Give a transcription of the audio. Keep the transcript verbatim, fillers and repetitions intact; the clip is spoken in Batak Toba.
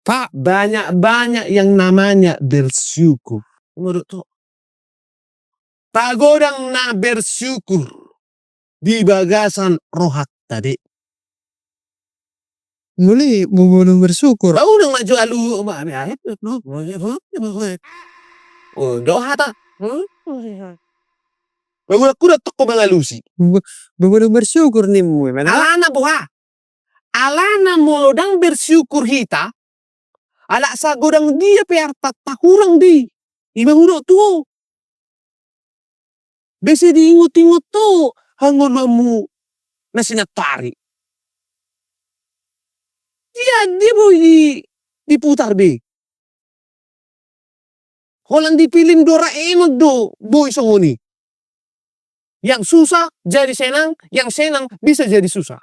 Pak, banyak-banyak yang namanya bersyukur. Menurut tu, tagodang na bersyukur di bagasan rohanta de. Muli, bebelu bersyukur. Tahu dong maju alu, ma-, ma-, ma-, ma-, ma-, ma-, oh, doha ta. Baru aku datang kau mengalusi. Be-, bebelu bersyukur nimmu, mana? Alana boha. Alana molo dang bersyukur hita, alak sagodang dia pe artanta hurang di. Ima hurang tu. Bese diingot-ingot tu hangoluanmu na sinantari. Dia, dia boi di, diputar be. Holan di film Doraemon do boi songon i. Yang susah jadi senang, yang senang bisa jadi susah.